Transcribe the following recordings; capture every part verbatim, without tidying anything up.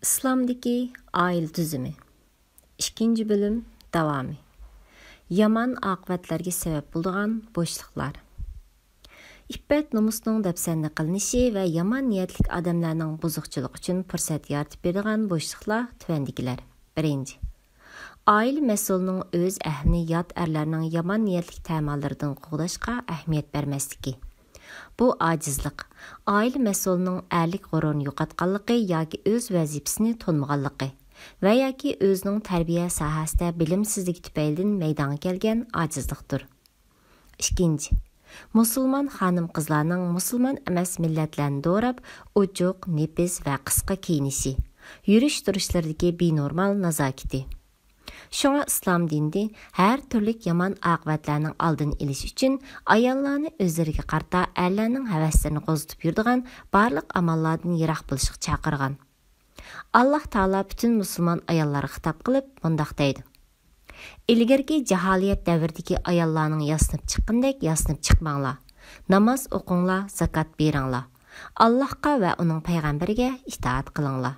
ئىسلامدىكى ئائىلە تۈزۈمى. ئىككىنچى بۆلۈم داۋامى. يامان ئاقىۋەتلەرگە سەۋەب بولىدىغان بوشلۇقلار. ئىپپەت-نومۇسنىڭ دەپسەندە قىلىنىشى ۋە يامان نىيەتلىك ئادەملەرنىڭ بۇزۇقچىلىق ئۈچۈن پۇرسەت يارىتىپ بېرىدىغان بوشلۇقلار تۆۋەندىكىلەر. بىرىنچى، ئائىلە مەسئۇلىنىڭ ئۆز ئەھلىنى يات ئەرلەرنىڭ يامان نىيەتلىك تەمالىرىدىن قوغداشقا ئەھمىيەت بەرمەسلىكى. بۇ ئاجىزلىق، ئائىلە مەسئۇلىنىڭ ئەرلىك غۇرۇرىنى يوقاتقانلىقى ياكى ئۆز ۋەزىپىسىنى تونۇمىغانلىقى ۋە ياكى ئۆزىنىڭ تەربىيە ساھەسىدە بىلىمسىزلىكى تۈپەيلىدىن مەيدانغا كەلگەن ئاجىزلىقتۇر. ئىككىنچى، مۇسۇلمان خانىم-قىزلارنىڭ مۇسۇلمان ئەمەس مىللەتلەرنى دوراپ، ئوچۇق، نېپىز ۋە قىسقا كىيىنىشى، يۈرۈش-تۇرۇشلىرىدىكى بىنورمال نازاكىتى. شۇڭا ئىسلام دىنىدا ھەر تۈرلۈك يامان ئاقىۋەتلەرنىڭ ئالدىنى ئېلىش ئۈچۈن ئاياللارنى ئۆزلىرىگە قارىتا ئەرلەرنىڭ ھەۋەسلىرىنى قوزغىتىپ يۈرىدىغان بارلىق ئاماللاردىن يىراق بولۇشقا چاقىرغان. ئاللاھ تائالا پۈتۈن مۇسۇلمان ئاياللارغا خىتاب قىلىپ مۇنداق دەيدۇ: «ئىلگىرىكى جاھالىيەت دەۋرىدىكى ئاياللارنىڭ ياسىنىپ چىققىنىدەك ياسىنىپ چىقماڭلار. ناماز ئوقۇڭلار، زاكات بېرىڭلار. ئاللاھقا ۋە ئۇنىڭ پەيغەمبىرىگە ئىتائەت قىلىڭلار.»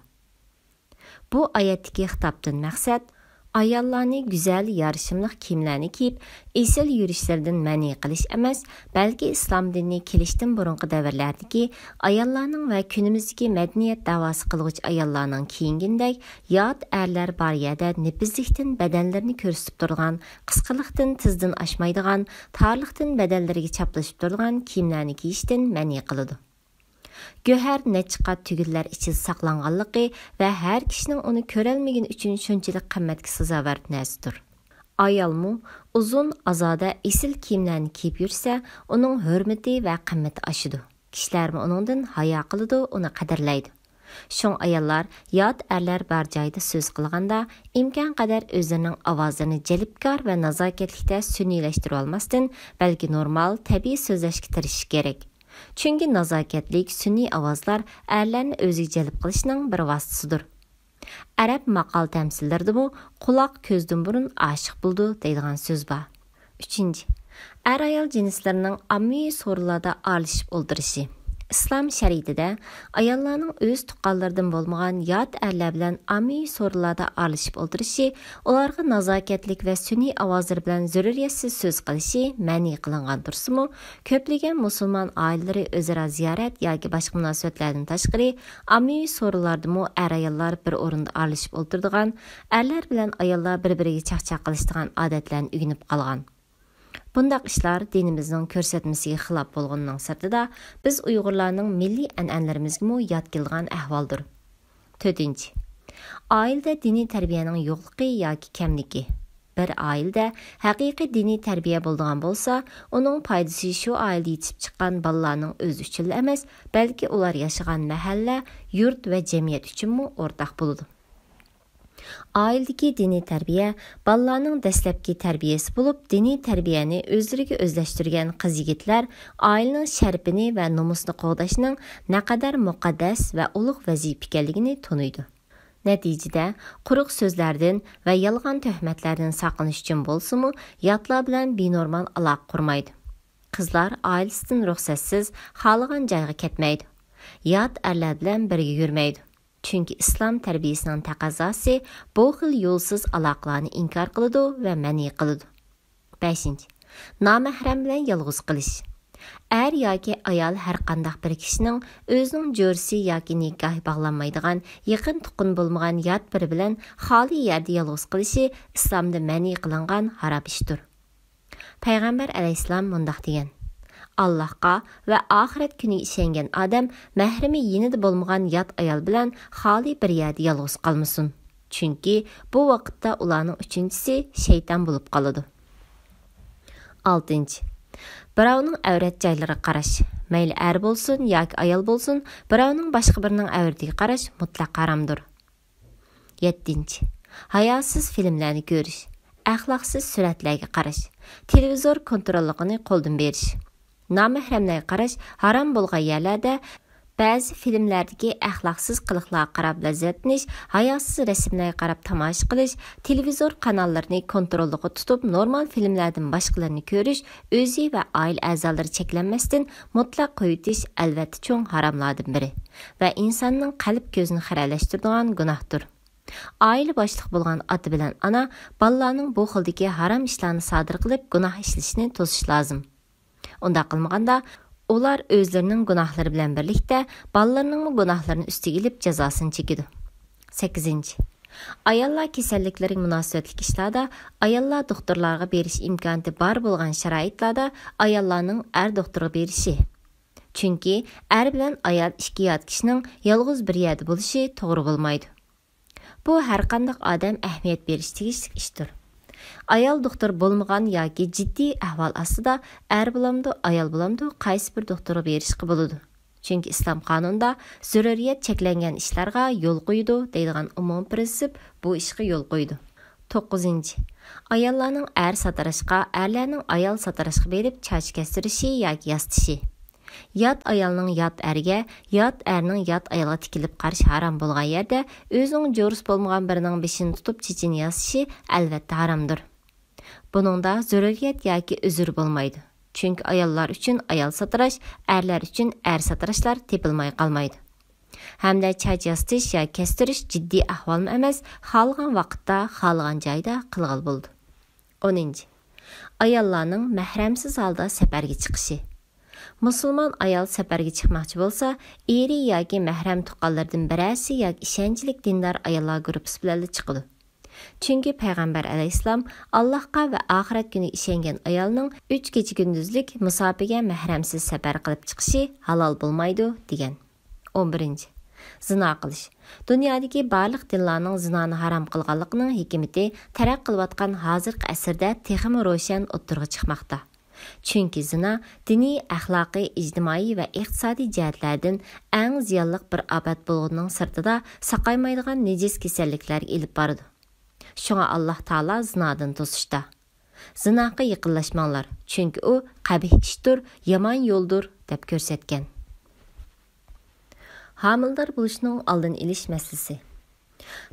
بۇ ئايەتتىكى خىتابتىن مەقسەت، ئاياللارنى گۈزەل، يارىشىملىق كىيىملەرنى كىيىپ، ئېسىل يۈرۈشلىرىدىن مەنئى قىلىش ئەمەس، بەلكى ئىسلام دىنى كېلىشتىن بۇرۇنقى دەۋرلەردىكى ئاياللارنىڭ ۋە كۈنىمىزدىكى مەدەنىيەت دەۋاسى قىلغۇچى ئاياللارنىڭ كىيىنگىنىدەك، يات ئەرلەر بار يەردە نېپىزلىكتىن بەدەنلىرىنى كۆرسىتىپ تۇرىدىغان، قىسقىلىقتىن تىزدىن ئاشمايدىغان، تارلىقتىن بەدەنلىرىگە چاپلىشىپ تۇرىدىغان كىيىملەرنى كىيىشتىن مەنئى قىلىدۇ. گۆھەر نەچچە قات تۈگۈنلەر ئىچىدە ساقلانغانلىقى ۋە ھەر كىشىنىڭ ئۇنى كۆرەلمىگىنى ئۈچۈن شۇنچىلىك قىممەتكە سازاۋەر نەرسىدۇر. ئايالمۇ ئۇزۇن، ئازادە، ئېسىل كىيىملەرنى كىيىپ يۈرسە، ئۇنىڭ ھۆرمىتى ۋە قىممىتى ئاشىدۇ. كىشىلەرمۇ ئۇنىڭدىن ھايا قىلىدۇ، ئۇنى قەدىرلەيدۇ. شۇڭا ئاياللار يات ئەرلەر بار جايدا سۆز قىلغاندا، ئىمكانقەدەر ئۆزلىرىنىڭ ئاۋازلىرىنى جەلپكار ۋە نازاكەتلىكتە سۈنئىيلەشتۈرۈۋالماستىن، بەلكى نورمال، تەبىئىي سۆزلەشكە تىرىشىشى كېرەك. چۈنكى نازاكەتلىك، سۈنئىي ئاۋازلار ئەرلەرنى ئۆزىگە جەلپ قىلىشنىڭ بىر ۋاسىتىسىدۇر. ئەرەب ماقال-تەمسىللىرىدىمۇ «قۇلاق كۆزدىن بۇرۇن ئاشىق بولىدۇ» دەيدىغان سۆز بار. ئۈچىنچى، ئەر-ئايال جىنسلىرىنىڭ ئاممىۋى سورۇنلاردا ئارىلىشىپ ئولتۇرۇشى. ئىسلام شەرىئىتىدە ئاياللارنىڭ ئۆز تۇغقانلىرىدىن بولمىغان يات ئەرلەر بىلەن ئاممىۋى سورۇنلاردا ئارىلىشىپ ئولتۇرۇشى، ئۇلارغا نازاكەتلىك ۋە سۈنئىي ئاۋازلىرى بىلەن زۆرۈرىيەتسىز سۆز قىلىشى مەنئى قىلىنغان تۇرسىمۇ، كۆپلىگەن مۇسۇلمان ئائىلىلىرى ئۆزئارا زىيارەت ياكى باشقا مۇناسىۋەتلەردىن تاشقىرى، ئاممىۋى سورۇنلاردىمۇ ئەر-ئاياللار بىر ئورۇندا ئارىلىشىپ ئولتۇرىدىغان، ئەرلەر بىلەن ئاياللار بىر-بىرىگە چاقچاق قىلىشىدىغان ئادەتلەرنى ئۆگىنىپ قالغان. بۇنداق ئىشلار دىنىمىزنىڭ كۆرسەتمىسىگە خىلاپ بولغىنىنىڭ سىرتىدا، بىز ئۇيغۇرلارنىڭ مىللىي ئەنئەنىلىرىمىزگىمۇ يات كېلىدىغان ئەھۋالدۇر. تۆتىنچى، ئائىلىدە دىنىي تەربىيەنىڭ يوقلۇقى ياكى كەملىكى. بىر ئائىلىدە ھەقىقىي دىنىي تەربىيە بولىدىغان بولسا، ئۇنىڭ پايدىسى شۇ ئائىلىدە يېتىشىپ چىققان بالىلارنىڭ ئۆزى ئۈچۈنلا ئەمەس، بەلكى ئۇلار ياشىغان مەھەللە، يۇرت ۋە جەمئىيەت ئۈچۈنمۇ ئورتاق بولىدۇ. ئائىلىدىكى دىنىي تەربىيە بالىلارنىڭ دەسلەپكى تەربىيەسى بولۇپ، دىنىي تەربىيەنى ئۆزلىرىگە ئۆزلەشتۈرگەن قىز-يىگىتلەر ئائىلىنىڭ شەرىپىنى ۋە نومۇسىنى قوغداشنىڭ نەقەدەر مۇقەددەس ۋە ئۇلۇغ ۋەزىپە ئىكەنلىكىنى تونۇيدۇ. نەتىجىدە، قۇرۇق سۆزلەردىن ۋە يالغان تۆھمەتلەردىن ساقلىنىش ئۈچۈن بولسىمۇ، ياتلار بىلەن بىنورمال ئالاقە قۇرمايدۇ. قىزلار ئائىلىسىدىن رۇخسەتسىز خالىغان جايغا كەتمەيدۇ. يات ئەرلەر بىلەن بىرگە يۈرمەيدۇ. چۈنكى ئىسلام تەربىيىسىنىڭ تەقەززاسى بۇ خىل يولسىز ئالاقىلارنى ئىنكار قىلىدۇ ۋە مەنئى قىلىدۇ. بەشىنچى، نامەھرەم بىلەن يالغۇز قېلىش. ئەر ياكى ئايال ھەرقانداق بىر كىشىنىڭ ئۆزىنىڭ جۆرىسى ياكى نىكاھى باغلانمايدىغان يېقىن تۇغقىنى بولمىغان يات بىرى بىلەن خالىي يەردە يالغۇز قېلىشى ئىسلامدا مەنئى قىلىنغان ھارام ئىشتۇر. پەيغەمبەر ئەلەيھىسسالام مۇنداق دېگەن: «ئاللاھقا ۋە ئاخىرەت كۈنىگە ئىشەنگەن ئادەم مەھرىمى يېنىدا بولمىغان يات ئايال بىلەن خالىي بىر يەردە يالغۇز قالمىسۇن، چۈنكى بۇ ۋاقىتتا ئۇلارنىڭ ئۈچىنچىسى شەيتان بولۇپ قالىدۇ.» ئالتىنچى، بىراۋنىڭ ئەۋرەت جايلىرىغا قاراش، مەيلى ئەر بولسۇن ياكى ئايال بولسۇن، بىراۋنىڭ باشقا بىرىنىڭ ئەۋرىتىگە قاراش مۇتلەق ھارامدۇر. يەتتىنچى، ھاياسىز فىلىملەرنى كۆرۈش، ئەخلاقسىز سۈرەتلەرگە قاراش، تېلېۋىزور كونتروللۇقىنى قولدىن بېرىش، نامەھرەملەرگە قاراش ھارام بولغان يەرلەردە بەزى فىلىملەردىكى ئەخلاقسىز قىلىقلارغا قاراپ لەززەتلىنىش، ھاياسىز رەسىملەرگە قاراپ تاماشا قىلىش، تېلېۋىزور قاناللىرىنى كونتروللۇققا تۇتۇپ، نورمال فىلىملەردىن باشقىلىرىنى كۆرۈش، ئۆزى ۋە ئائىلە ئەزالىرى چەكلەنمەستىن مۇتلەق قويۇۋېتىش ئەلۋەتتە چوڭ ھاراملاردىن بىرى ۋە ئىنساننىڭ قەلب كۆزىنى خىرەلەشتۈرىدىغان گۇناھتۇر. ئائىلە باشلىقى بولغان ئاتا بىلەن ئانا بالىلارنىڭ بۇ خىلدىكى ھارام ئىشلارنى سادىر قىلىپ، گۇناھ ئىشلىشىنى توسۇش لازىم. ئۇنداق قىلمىغاندا، ئۇلار ئۆزلىرىنىڭ گۇناھلىرى بىلەن بىرلىكتە بالىلىرىنىڭمۇ گۇناھلىرىنى ئۈستىگە ئېلىپ، جازاسىنى چېكىدۇ. سەككىزىنچى، ئاياللار كېسەللىكلىرىگە مۇناسىۋەتلىك ئىشلاردا ئاياللار دوختۇرلارغا بېرىش ئىمكانىيىتى بار بولغان شارائىتلاردا ئاياللارنىڭ ئەر دوختۇرغا بېرىشى. چۈنكى ئەر بىلەن ئايال ئىككى يات كىشىنىڭ يالغۇز بىر يەردە بولۇشى توغرا بولمايدۇ. بۇ ھەرقانداق ئادەم ئەھمىيەت بېرىش تېگىشلىك ئىشتۇر. ئايال دوختۇر بولمىغان ياكى جىددىي ئەھۋال ئاستىدا ئەر بولامدۇ، ئايال بولامدۇ، قايسى بىر دوختۇرغا بېرىشقا بولىدۇ. چۈنكى ئىسلام قانۇنىدا زۆرۈرىيەت چەكلەنگەن ئىشلارغا يول قويىدۇ دەيدىغان ئومۇمىي پىرىنسىپ بۇ ئىشقا يول قويىدۇ. توققۇزىنچى، ئاياللارنىڭ ئەر ساتىراشقا، ئەرلەرنىڭ ئايال ساتىراشقا بېرىپ چاچ كەستۈرۈشى ياكى ياسىتىشى. يات ئايالنىڭ يات ئەرگە، يات ئەرنىڭ يات ئايالغا تىكىلىپ قارىشى ھارام بولغان يەردە، ئۆزىنىڭ جورىسى بولمىغان بىرىنىڭ بېشىنى تۇتۇپ چېچىنى ياسىشى ئەلۋەتتە ھارامدۇر. بۇنىڭدا زۆرۈرىيەت ياكى ئۆزۈر بولمايدۇ. چۈنكى ئاياللار ئۈچۈن ئايال ساتىراش، ئەرلەر ئۈچۈن ئەر ساتىراشلار تېپىلماي قالمايدۇ. ھەمدە چاچ ياسىتىش ياكى كەستۈرۈش جىددىي ئەھۋالمۇ ئەمەس، خالىغان ۋاقىتتا، خالىغان جايدا قىلغىلى بولىدۇ. ئونىنچى، ئاياللارنىڭ مەھرەمسىز ھالدا سەپەرگە چىقىشى. مۇسۇلمان ئايال سەپەرگە چىقماقچى بولسا، ئېرى ياكى مەھرەم تۇغقانلىرىدىن بىرەرسى ياكى ئىشەنچلىك دىندار ئاياللار گۇرۇپپىسى بىلەنلا چىقىدۇ. چۈنكى پەيغەمبەر ئەلەيھىسسالام، «ئاللاھقا ۋە ئاخىرەت كۈنىگە ئىشەنگەن ئايالنىڭ ئۈچ كېچە-كۈندۈزلۈك مۇساپىگە مەھرەمسىز سەپەر قىلىپ چىقىشى ھالال بولمايدۇ» دېگەن. ئون بىرىنچى، زىنا قىلىش. دۇنيادىكى بارلىق دىنلارنىڭ زىنانى ھارام قىلغانلىقىنىڭ ھېكمىتى تەرەققىي قىلىۋاتقان ھازىرقى ئەسىردە تېخىمۇ روشەن ئوتتۇرىغا چىقماقتا. چۈنكى زىنا دىنىي، ئەخلاقىي، ئىجتىمائىي ۋە ئىقتىسادىي جەھەتلەردىن ئەڭ زىيانلىق بىر ئاپەت بولغىنىنىڭ سىرتىدا، ساقايمايدىغان نىجىس كېسەللىكلەرگە ئېلىپ بارىدۇ. شۇڭا ئاللاھ تائالا زىنادىن توسۇشتا، «زىناغا يېقىنلاشماڭلار، چۈنكى ئۇ قەبىھ ئىشتۇر، يامان يولدۇر» دەپ كۆرسەتكەن. ھامىلىدار بولۇشنىڭ ئالدىنى ئېلىش مەسىلىسى.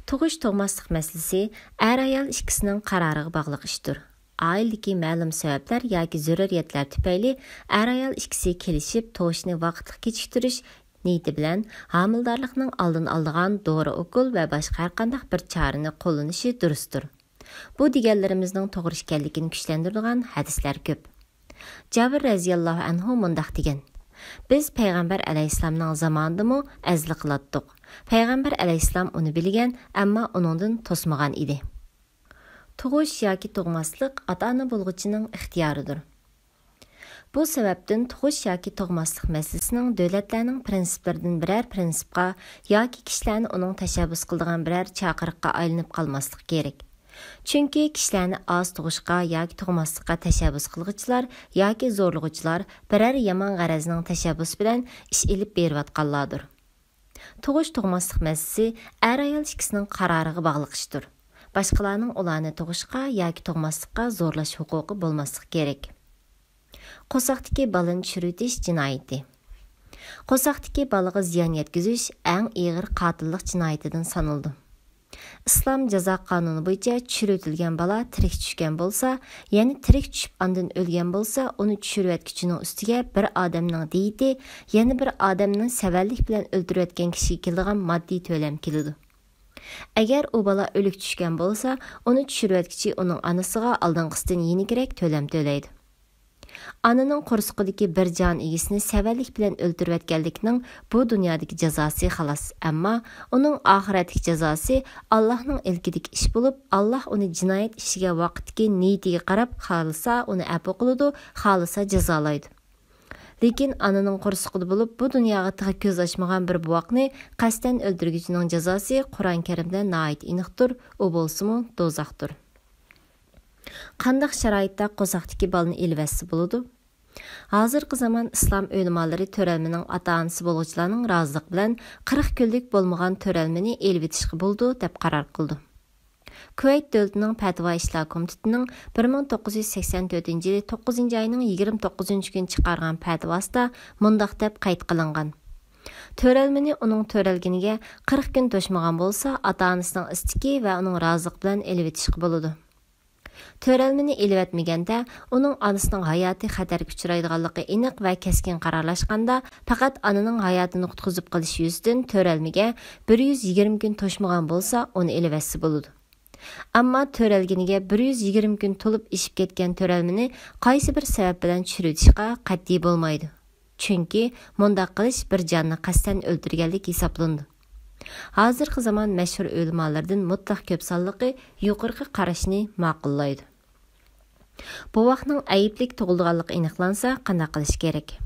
تۇغۇش-تۇغماسلىق مەسىلىسى ئەر-ئايال ئىككىسىنىڭ قارارىغا باغلىق ئىشتۇر. ئائىلىدىكى مەلۇم سەۋەبلەر ياكى زۆرۈرىيەتلەر تۈپەيلى ئەر-ئايال ئىككىسى كېلىشىپ، تۇغۇشنى ۋاقىتلىق كېچىكتۈرۈش نىيىتى بىلەن ھامىلىدارلىقنىڭ ئالدىنى ئالىدىغان دورا-ئوكۇل ۋە باشقا ھەرقانداق بىر چارىنى قوللىنىشى دۇرۇستۇر. بۇ دېگەنلىرىمىزنىڭ توغرا ئىكەنلىكىنى كۈچلەندۈرىدىغان ھەدىسلەر كۆپ. جابىر رەزىياللاھۇ ئەنھۇ مۇنداق دېگەن: «بىز پەيغەمبەر ئەلەيھىسسالامنىڭ زامانىدىمۇ ئەزلى قىلاتتۇق. پەيغەمبەر ئەلەيھىسسالام ئۇنى بىلگەن، ئەمما ئۇنىڭدىن توسمىغان ئىدى.» تۇغۇش ياكى تۇغماسلىق ئاتا-ئانا بولغۇچىنىڭ ئىختىيارىدۇر. بۇ سەۋەبتىن تۇغۇش ياكى تۇغماسلىق مەسىلىسىنىڭ دۆلەتلەرنىڭ پىرىنسىپلىرىدىن بىرەر پىرىنسىپقا ياكى كىشىلەرنى ئۇنىڭ تەشەببۇس قىلىدىغان بىرەر چاقىرىققا ئايلىنىپ قالماسلىق كېرەك. چۈنكى كىشىلەرنى ئاز تۇغۇشقا ياكى تۇغماسلىققا تەشەببۇس قىلغۇچىلار ياكى زورلىغۇچىلار بىرەر يامان غەرەزنىڭ تەشەببۇسى بىلەن ئىش ئېلىپ بېرىۋاتقانلاردۇر. تۇغۇش-تۇغماسلىق مەسىلىسى ئەر-ئايال ئىككىسىنىڭ قارارىغا باغلىق ئىشتۇر. باشقىلارنىڭ ئۇلارنى تۇغۇشقا ياكى تۇغماسلىققا زورلاش ھوقۇقى بولماسلىقى كېرەك. قورساقتىكى بالىنى چۈشۈرۈۋېتىش جىنايىتى. قورساقتىكى بالىغا زىيان يەتكۈزۈش ئەڭ ئېغىر قاتىللىق جىنايىتىدىن سانىلىدۇ. ئىسلام جازا قانۇنى بويىچە چۈشۈرۈۋېتىلگەن بالا تىرىك چۈشكەن بولسا، يەنى تىرىك چۈشۈپ ئاندىن ئۆلگەن بولسا، ئۇنى چۈشۈرۈۋەتكۈچىنىڭ ئۈستىگە بىر ئادەمنىڭ دېيىتى، يەنە بىر ئادەمنى سەۋەنلىك بىلەن ئۆلتۈرۈۋەتكەن كىشىگە كېلىدىغان ماددىي تۆلەم كېلىدۇ. ئەگەر ئۇ بالا ئۆلۈك چۈشكەن بولسا، ئۇنى چۈشۈرۈۋەتكۈچى ئۇنىڭ ئانىسىغا ئالدىنقىسىدىن يېنىكرەك تۆلەم تۆلەيدۇ. ئانىنىڭ قورسىقىدىكى بىر جان ئىگىسىنى سەۋەنلىك بىلەن ئۆلتۈرۈۋەتكەنلىكنىڭ بۇ دۇنيادىكى جازاسى خالاس، ئەمما ئۇنىڭ ئاخىرەتتىكى جازاسى ئاللاھنىڭ ئىلكىدىكى ئىش بولۇپ، ئاللاھ ئۇنى جىنايەت ئىشلىگەن ۋاقىتتىكى نىيىتىگە قاراپ، خالىسا ئۇنى ئەپۇ قىلىدۇ، خالىسا جازالايدۇ. لېكىن ئانىنىڭ قورسىقىدا بولۇپ، بۇ دۇنياغا تېخى كۆز ئاچمىغان بىر بوۋاقنى قەستەن ئۆلتۈرگۈچىنىڭ جازاسى قۇرئان كەرىمدە ناھايىتى ئېنىقتۇر، ئۇ بولسىمۇ دوزاختۇر. قانداق شارائىتتا قورساقتىكى بالىنى ئېلىۋەتسە بولىدۇ؟ ھازىرقى زامان ئىسلام ئۆلىمالىرى تۆرەلمىنىڭ ئاتا-ئانىسى بولغۇچىلارنىڭ رازىلىقى بىلەن قىرىق كۈنلۈك بولمىغان تۆرەلمىنى ئېلىۋېتىشقا بولىدۇ، دەپ قارار قىلىدۇ. كۇۋەيت دۆلىتىنىڭ پەتىۋا ئىشلار كومىتېتىنىڭ بىر مىڭ توققۇز يۈز سەكسەن تۆتىنچى يىلى توققۇزىنچى ئاينىڭ يىگىرمە توققۇزىنچى كۈنى چىقارغان پەتىۋاسىدا مۇنداق دەپ قەيت قىلىنغان: تۆرەلمىنى ئۇنىڭ تۆرەلگىنىگە قىرىق كۈن توشمىغان بولسا، ئاتا-ئانىسىنىڭ ئىستىكى ۋە ئۇنىڭ رازىلىقى بىلەن ئېلىۋېتىشقا بولىدۇ. تۆرەلمىنى ئېلىۋەتمىگەندە، ئۇنىڭ ئانىسىنىڭ ھاياتى خەتەرگە ئۇچرايدىغانلىقى ئېنىق ۋە كەسكىن قارارلاشقاندا، پەقەت ئانىنىڭ ھاياتىنى قۇتقۇزۇپ قېلىش يۈزىسىدىن تۆرەلمىگە بىر يۈز يىگىرمە كۈن توشمىغان بولسا، ئۇنى ئېلىۋەتسە بولىدۇ. ئەمما تۆرەلگىنىگە بىر يۈز يىگىرمە كۈن تولۇپ ئېشىپ كەتكەن تۆرەلمىنى قايسى بىر سەۋەب بىلەن چۈشۈرۈۋېتىشقا قەتئىي بولمايدۇ. چۈنكى مۇنداق قىلىش بىر جاننى قەستەن ئۆلتۈرگەنلىك ھېسابلىنىدۇ. ھازىرقى زامان مەشھۇر ئۆلىمالىرىدىن مۇتلەق كۆپ سانلىقى يۇقىرىقى قاراشنى ماقۇللايدۇ. بوۋاقنىڭ ئەيىبلىك تۇغۇلىدىغانلىقى ئېنىقلانسا، قانداق قىلىش كېرەك؟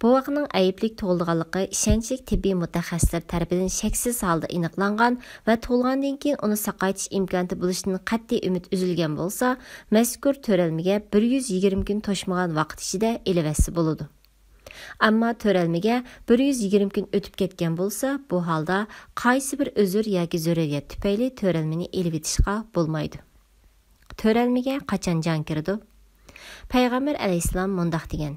بوۋاقنىڭ ئەيىبلىك تۇغۇلىدىغانلىقى ئىشەنچلىك تېببىي مۇتەخەسسىسلەر تەرىپىدىن شەكسىز ھالدا ئېنىقلانغان ۋە تۇغۇلغاندىن كېيىن ئۇنى ساقايتىش ئىمكانىيىتى بولۇشىدىن قەتئىي ئۈمىد ئۈزۈلگەن بولسا، مەزكۇر تۆرەلمىگە بىر يۈز يىگىرمە كۈن توشمىغان ۋاقىت ئىچىدە ئېلىۋەتسە بولىدۇ. ئەمما تۆرەلمىگە بىر يۈز يىگىرمە كۈن ئۆتۈپ كەتكەن بولسا، بۇ ھالدا قايسى بىر ئۆزۈر ياكى زۆرۈرىيەت تۈپەيلى تۆرەلمىنى ئېلىۋېتىشقا بولمايدۇ. تۆرەلمىگە قاچان جان كىرىدۇ؟ پەيغەمبەر ئەلەيھىسسالام مۇنداق دېگەن: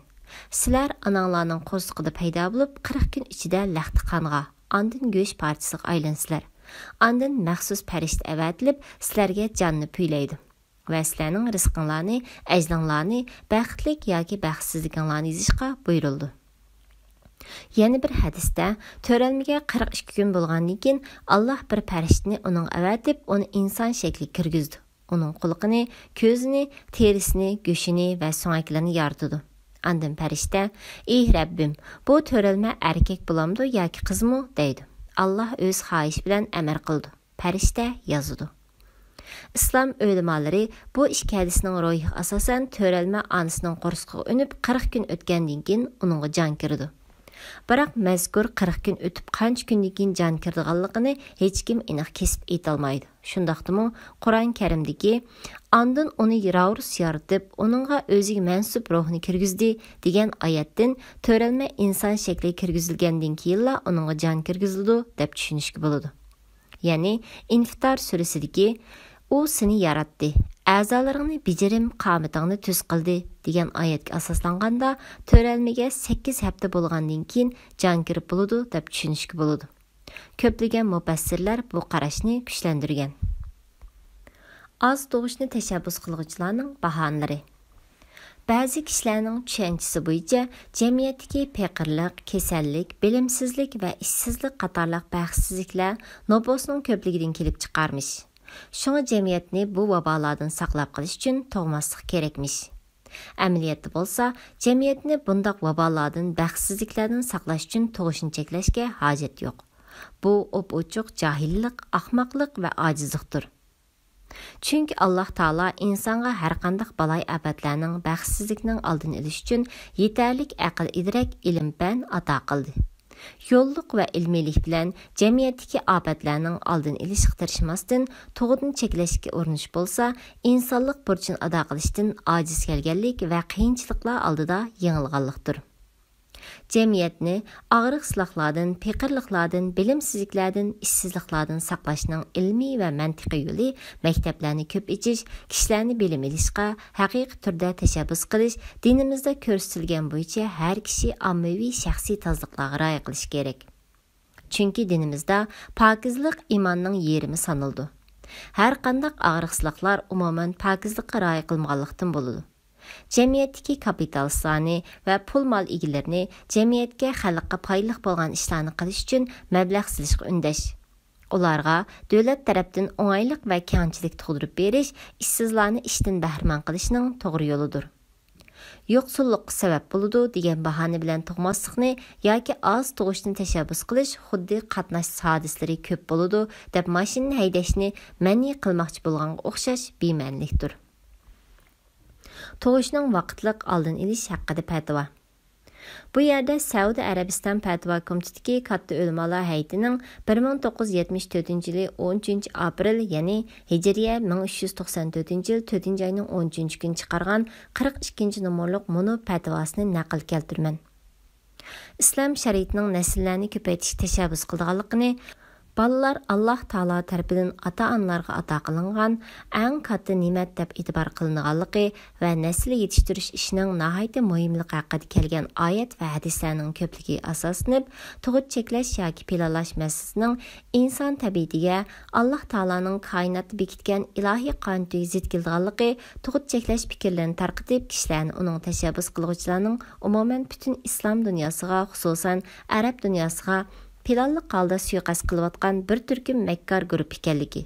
سىلەر ئاناڭلارنىڭ قورسىقىدا پەيدا بولۇپ، قىرىق كۈن ئىچىدە لەختە قانغا، ئاندىن گۆش پارچىسىغا ئايلىنىسىلەر. ئاندىن مەخسۇس پەرىشتە ئەۋەتىلىپ، سىلەرگە جاننى پۈيلەيدۇ ۋە سىلەرنىڭ رىزقىڭلارنى، ئەجلىڭلارنى، بەختلىك ياكى بەختسىزلىكىڭلارنى يېزىشقا بۇيرۇلىدۇ. يەنە بىر ھەدىستە، تۆرەلمىگە قىرىق ئىككى كۈن بولغاندىن كېيىن، ئاللاھ بىر پەرىشتىنى ئۇنىڭغا ئەۋەتىپ، ئۇنى ئىنسان شەكلىگە كىرگۈزدى. ئۇنىڭ قۇلىقىنى، كۆزىنى، تېرىسىنى، گۆشىنى ۋە سۆڭەكلىرىنى يارىتىدۇ. ئاندىن پەرىشتە: ئېھ رەببىم، بۇ تۆرەلمە ئەركەك بولامدۇ ياكى قىزمۇ؟ دەيدۇ. ئاللاھ ئۆز خاھىشى بىلەن ئەمر قىلىدۇ. پەرىشتە يازىدۇ. ئىسلام ئۆلىمالىرى بۇ ئىككى ھەدىسنىڭ روھىغا ئاساسەن، تۆرەلمە ئانىسىنىڭ قورسىقىغا ئۈنۈپ، قىرىق كۈن ئۆتكەندىن كېيىن ئۇنىڭغا جان كىرىدۇ. بىراق مەزكۇر قىرىق كۈن ئۆتۈپ، قانچە كۈندىن كېيىن جان كىرىدىغانلىقىنى ھېچكىم ئېنىق كېسىپ ئېيتالمايدۇ. شۇنداقتىمۇ قۇرئان كەرىمدىكى، ئاندىن ئۇنى راۋرۇس يارىتىپ، ئۇنىڭغا ئۆزىگە مەنسۇپ روھنى كىرگۈزدى، دېگەن ئايەتتىن تۆرەلمە ئىنسان شەكلىگە كىرگۈزۈلگەندىن كېيىنلا ئۇنىڭغا جان كىرگۈزۈلىدۇ، دەپ چۈشىنىشكە بولىدۇ. يەنى ئىنفىتار سۈرىسىدىكى، ئۇ سېنى ياراتتى، ئەزالىرىڭنى بېجىرىم، قامىتىڭنى تۈز قىلدى، دېگەن ئايەتكە ئاساسلانغاندا، تۆرەلمىگە سەككىز ھەپتە بولغاندىن كېيىن جان كىرىپ بولىدۇ، دەپ چۈشىنىشكە بولىدۇ. كۆپلىگەن مۇپەسسىرلەر بۇ قاراشنى كۈچلەندۈرگەن. ئاز تۇغۇشنى تەشەببۇس قىلغۇچىلارنىڭ باھانىلىرى. بەزى كىشىلەرنىڭ چۈشەنچىسى بويىچە، جەمئىيەتتىكى پېقىرلىق، كېسەللىك، بىلىمسىزلىك ۋە ئىشسىزلىق قاتارلىق بەختسىزلىكلەر نوپۇسنىڭ كۆپلۈكىدىن كېلىپ چىقارمىش. شۇڭا جەمئىيەتنى بۇ ۋابالاردىن ساقلاپ قېلىش ئۈچۈن تۇغماسلىق كېرەكمىش. ئەمەلىيەتتە بولسا، جەمئىيەتنى بۇنداق ۋابالاردىن، بەختسىزلىكلەردىن ساقلاش ئۈچۈن تۇغۇشنى چەكلەشكە ھاجەت يوق. بۇ ئوپئوچۇق جاھىللىق، ئاخماقلىق ۋە ئاجىزلىقتۇر. چۈنكى ئاللاھ تائالا ئىنسانغا ھەرقانداق بالايىئاپەتلەرنىڭ، بەختسىزلىكنىڭ ئالدىنى ئېلىش ئۈچۈن يېتەرلىك ئەقىل-ئىدراك، ئىلىم-پەن ئاتا قىلدى. يوللۇق ۋە ئىلمىيلىك بىلەن جەمئىيەتتىكى ئاپەتلەرنىڭ ئالدىنى ئېلىشقا تىرىشماستىن، تۇغۇتنى چەكلەشكە ئۇرۇنۇش بولسا، ئىنسانلىق بۇرچىنى ئادا قىلىشتىن ئاجىز كەلگەنلىك ۋە قىيىنچىلىقلار ئالدىدا يېڭىلغانلىقتۇر. جەمئىيەتنى ئاغرىق-سىلاقلاردىن، پېقىرلىقلاردىن، بىلىمسىزلىكلەردىن، ئىشسىزلىقلاردىن ساقلاشنىڭ ئىلمىي ۋە مەنتىقىي يولى مەكتەپلەرنى كۆپ ئېچىش، كىشىلەرنى بىلىم ئېلىشقا ھەقىقىي تۈردە تەشەببۇس قىلىش، دىنىمىزدا كۆرسىتىلگەن بويىچە ھەر كىشى ئاممىۋى شەخسىي تازىلىقلارغا رىئايە قىلىشى كېرەك. چۈنكى دىنىمىزدا پاكىزلىق ئىماننىڭ يېرىمى سانىلىدۇ. ھەرقانداق ئاغرىق-سىلاقلار ئومۇمەن پاكىزلىققا رىئايە قىلمىغانلىقتىن بولىدۇ. جەمئىيەتتىكى كاپىتالىستلارنى ۋە پۇل مال ئىگىلىرىنى جەمئىيەتكە، خەلققە پايدىلىق بولغان ئىشلارنى قىلىش ئۈچۈن مەبلەغ سېلىشقا ئۈندەش. ئۇلارغا دۆلەت تەرەپتىن ئوڭايلىق ۋە كەڭچىلىك تۇغدۇرۇپ بېرىش ئىشسىزلارنى ئىشتىن بەھرىمەن قىلىشنىڭ توغرا يولىدۇر. يوقسۇللۇققا سەۋەب بولىدۇ دېگەن باھانە بىلەن تۇغماسلىقنى ياكى ئاز تۇغۇشنى تەشەببۇس قىلىش خۇددى قاتناش ھادىسىلىرى كۆپ بولىدۇ دەپ ماشىنا ھەيدەشنى مەنئى قىلماقچى بولغانغا ئوخشاش بىمەنىلىكتۇر. تۇغۇشنىڭ ۋاقىتلىق ئالدىنى ئېلىش ھەققىدە پەتىۋا. بۇ يەردە سەئۇدى ئەرەبىستان پەتىۋا كومىتېتىدىكى كاتتا ئۆلىمالار ھەيئىتىنىڭ بىر مىڭ توققۇز يۈز يەتمىش تۆتىنچى يىلى ئون ئۈچىنچى ئاپرېل، يەنى ھىجرىيە مىڭ ئۈچ يۈز توقسان تۆتىنچى يىل تۆتىنچى ئاينىڭ ئون ئۈچىنچى كۈنى چىقارغان قىرىق ئىككىنچى نومۇرلۇق مۇنۇ پەتىۋاسىنى نەقىل كەلتۈرىمەن. ئىسلام شەرىئىتىنىڭ نەسىللەرنى كۆپەيتىشكە تەشەببۇس قىلىدىغانلىقىنى، بالىلار ئاللاھ تائالا تەرىپىدىن ئاتا-ئانىلارغا ئاتا قىلىنغان ئەڭ كاتتا نېمەت دەپ ئېتىبار قىلىنىدىغانلىقى ۋە نەسىل يېتىشتۈرۈش ئىشىنىڭ ناھايىتى مۇھىملىقى ھەققىدە كەلگەن ئايەت ۋە ھەدىسلەرنىڭ كۆپلۈكىگە ئاساسلىنىپ، تۇغۇت چەكلەش ياكى پىلانلاش مەسىلىسىنىڭ ئىنسان تەبىئىتىگە، ئاللاھ تائالانىڭ كائىناتتا بېكىتكەن ئىلاھىي قانۇنىغا زىت كېلىدىغانلىقى، تۇغۇت چەكلەش پىكىرلىرىنى تارقىتىپ، كىشىلەرنى ئۇنىڭ تەشەببۇس قىلغۇچىلارنىڭ ئومۇمەن پۈتۈن ئىسلام دۇنياسىغا، خۇسۇسەن، ئەرەب دۇنياسىغا پىلانلىق ھالدا سۇيىقەست قىلىۋاتقان بىر تۈركۈم مەككار گۇرۇپپا ئىكەنلىكى،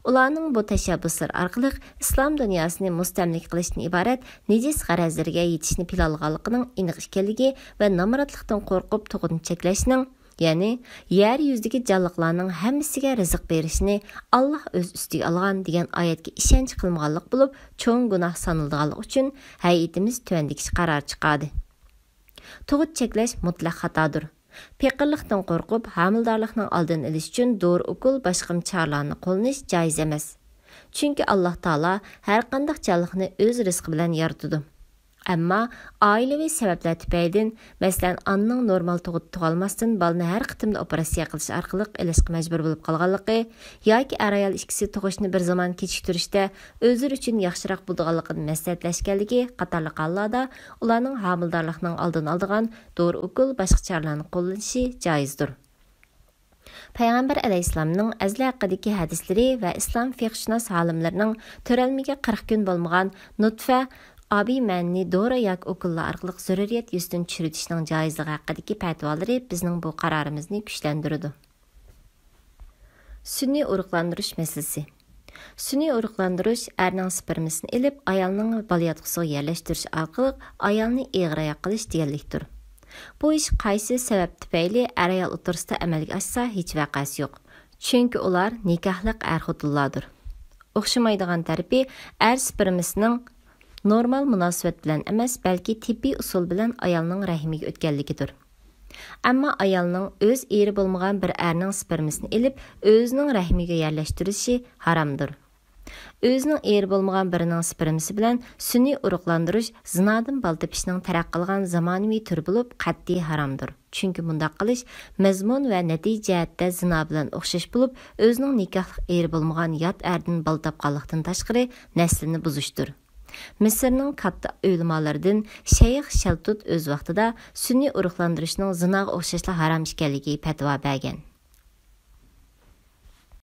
ئۇلارنىڭ بۇ تەشەببۇسلىرى ئارقىلىق ئىسلام دۇنياسىنى مۇستەملىكە قىلىشتىن ئىبارەت نىجىس غەرەزلىرىگە يېتىشنى پىلانلىغانلىقىنىڭ ئېنىق ئىكەنلىكى ۋە نامراتلىقتىن قورقۇپ تۇغۇتنى چەكلەشنىڭ، يەنى يەر يۈزىدىكى جانلىقلارنىڭ ھەممىسىگە رىزىق بېرىشنى ئاللاھ ئۆز ئۈستىگە ئالغان دېگەن ئايەتكە ئىشەنچ قىلمىغانلىق بولۇپ، چوڭ گۇناھ سانىلىدىغانلىقى ئۈچۈن ھەيئىتىمىز تۆۋەندىكىچە قارار چىقاردى. تۇغۇت چەكلەش مۇتلەق خاتادۇر. پېقىرلىقتىن قورقۇپ، ھامىلىدارلىقنىڭ ئالدىنى ئېلىش ئۈچۈن دورا-ئوكۇل، باشقا چارىلارنى قوللىنىش جائىز ئەمەس. چۈنكى ئاللاھ تائالا ھەرقانداق جانلىقنى ئۆز رىزقى بىلەن يارىتىدۇ. ئەمما ئائىلىۋى سەۋەبلەر تۈپەيلىدىن، مەسىلەن، ئانىنىڭ نورمال تۇغۇت تۇغالماستىن بالىنى ھەر قېتىمدا ئوپېراتسىيە قىلىش ئارقىلىق ئېلىشقا مەجبۇر بولۇپ قالغانلىقى ياكى ئەر-ئايال ئىككىسى تۇغۇشنى بىر زامان كېچىكتۈرۈشتە ئۆزلىرى ئۈچۈن ياخشىراق بولىدىغانلىقىنى مەسلىھەتلەشكەنلىكى قاتارلىق ھاللاردا ئۇلارنىڭ ھامىلىدارلىقنىڭ ئالدىنى ئالىدىغان دورا-ئوكۇل، باشقا چارىلەرنى قوللىنىشى جائىزدۇر. پەيغەمبەر ئەلەيھىسسالامنىڭ ئەزلى ھەققىدىكى ھەدىسلىرى ۋە ئىسلام فىقھشۇناس ئالىملىرىنىڭ تۆرەلمىگە قىرىق كۈن بولمىغان نۇتفە، ئابىمەننى دورا ياكى ئوكۇللار ئارقىلىق زۆرۈرىيەت يۈزىدىن چۈشۈرۈۋېتىشنىڭ جائىزلىقى ھەققىدىكى پەتىۋالىرى بىزنىڭ بۇ قارارىمىزنى كۈچلەندۈرىدۇ. سۈنئىي ئۇرۇقلاندۇرۇش مەسىلىسى. سۈنئىي ئۇرۇقلاندۇرۇش ئەرنىڭ سپېرمىسىنى ئېلىپ، ئايالنىڭ بالىياتقۇسىغا يەرلەشتۈرۈش ئارقىلىق ئايالنى ئېغىر ئاياق قىلىش دېگەنلىكتۇر. بۇ ئىش قايسى سەۋەب تۈپەيلى ئەر-ئايال ئوتتۇرىسىدا ئەمەلگە ئاشسا، ھېچ ۋەقەسى يوق. چۈنكى ئۇلار نىكاھلىق ئەر-خوتۇنلاردۇر. ئوخشىمايدىغان تەرىپى، ئەر سپېرمىسىنىڭ نورمال مۇناسىۋەت بىلەن ئەمەس، بەلكى تېببىي ئۇسۇل بىلەن ئايالنىڭ رەھىمىگە ئۆتكەنلىكىدۇر. ئەمما ئايالنىڭ ئۆز ئېرى بولمىغان بىر ئەرنىڭ سپېرمىسىنى ئېلىپ، ئۆزىنىڭ رەھىمىگە يەرلەشتۈرۈشى ھارامدۇر. ئۆزىنىڭ ئېرى بولمىغان بىرىنىڭ سپېرمىسى بىلەن سۈنئىي ئۇرۇقلاندۇرۇش زىنادىن بالا تېپىشنىڭ تەرەققىي قىلغان زامانىۋى تۈرى بولۇپ، قەتئىي ھارامدۇر. چۈنكى مۇنداق قىلىش مەزمۇن ۋە نەتىجە جەھەتتە زىنا بىلەن ئوخشاش بولۇپ، ئۆزىنىڭ نىكاھلىق ئېرى بولمىغان يات ئەردىن بالا تاپقانلىقتىن تاشقىرى، نەسلىنى بۇزۇشتۇر. مىسىرنىڭ كاتتا ئۆلىمالىرىدىن شەيخ شەلتۇت ئۆز ۋاقتىدا سۈنئىي ئۇرۇقلاندۇرۇشنىڭ زىناغا ئوخشاشلا ھارام ئىكەنلىكى پەتىۋا بەرگەن.